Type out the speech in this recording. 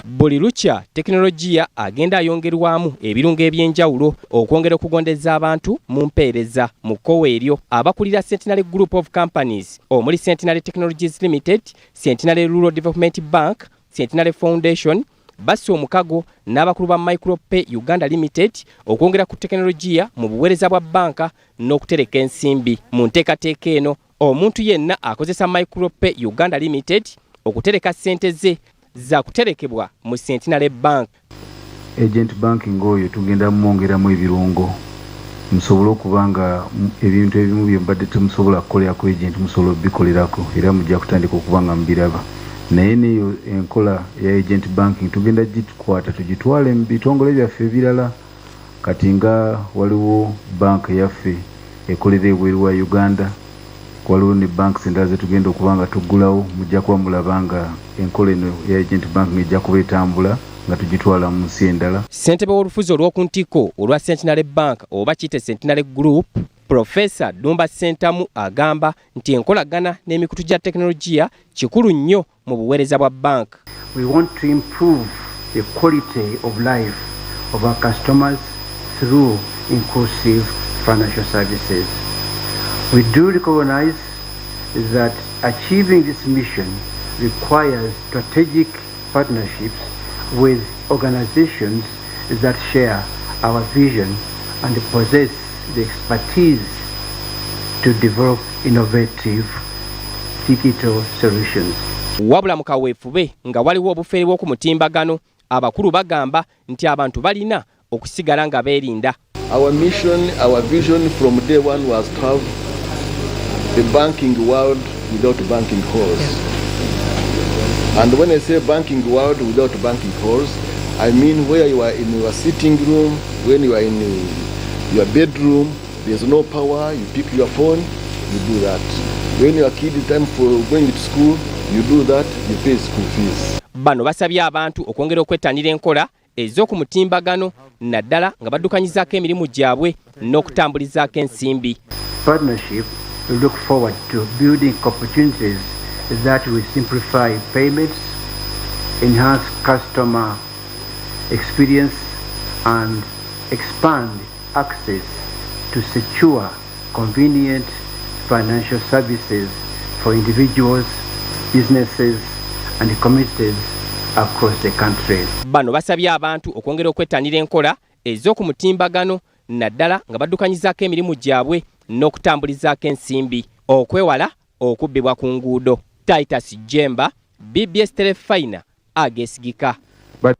Buli lukya tekinologiya agenda ayongerwamu ebirungo eby'enjawulo okwongera okugondeza abantu mu mpeereza. Mu kkowe eryo, abakulira Centenary Group of Companies omuli Centenary Technologies Limited, Centenary Rural Development Bank, Centenary Foundation bassa omukago n'abakulu ba Micropay Uganda Limited okwongera ku tekinologiya mu buweereza bwa bbanka n'okutereka ensimbi. Mu nteekateeka eno, omuntu yenna akozesa Micropay Uganda Limited okutereka ssente ze za kuterekebwa mu Centenary Bank. Agent banking oyo tugenda mumwongeramu ebirungo, musobole okuba nga ebintu ebimu bye mubadde temusobola kukolerako agent musobola obikolerako, era mujja kutandika okuba nga mubiraba. Naye neyo enkola ya agent banking tugenda gikwata tugitwale mu bitongole byaffe ebirala. Kati nga waliwo banka yaffe ekolera ebweru wa Uganda, waliwo ne banks endala zetugenda okuba nga tuggulawo. Mujja kuba mulaba nga enkola eno ya agent banking ejja kuba etambula nga tugitwala mu nsi endala. Ssentebe w'olufuzi olw'oku ntikko olwa Centenary Bank oba kiyite Centenary Group, Profesa Ddumba Ssentamu, agamba nti enkolagana n'emikutu gya tekinologiya kikulu nnyo mu buweereza bwa banka. We want to improve the quality of life of our customers through inclusive financial services. We do recognize that achieving this mission requires strategic partnerships with organizations that share our vision and possess the expertise to develop innovative digital solutions. Wabula mu kaweefube nga waliwo obufere bw'oku mutimbagano, abakulu bagamba nti abantu balina okusigala nga beerinda. Our mission, our vision from day one was to have the banking world without banking halls. And when I say banking world without banking halls, I mean where you are in your sitting room, when you are in your bedroom, there's no power, you pick your phone, you do that. When your kid is time for going to school, you do that, you pay school fees. Bano basabye abantu okwongera okwettanira enkola ez'oku mutimbagano, naddala nga baddukanyizaako emirimu gyabwe n'okutambulizaako ensimbi. Partnership, we look forward to building opportunities that will simplify payments, enhance customer experience, and expand access to secure, convenient financial services for individuals, businesses, and communities across the country. Bano basabye abantu okwongera okwettanira enkola ez'oku mutimbagano, naddala nga baddukanyizaako emirimu gyabwe n'okutambulizaako ensimbi, okwewala okubbibwa ku nguudo. Titus Jemba, BBS Terefayina, ageesigika. But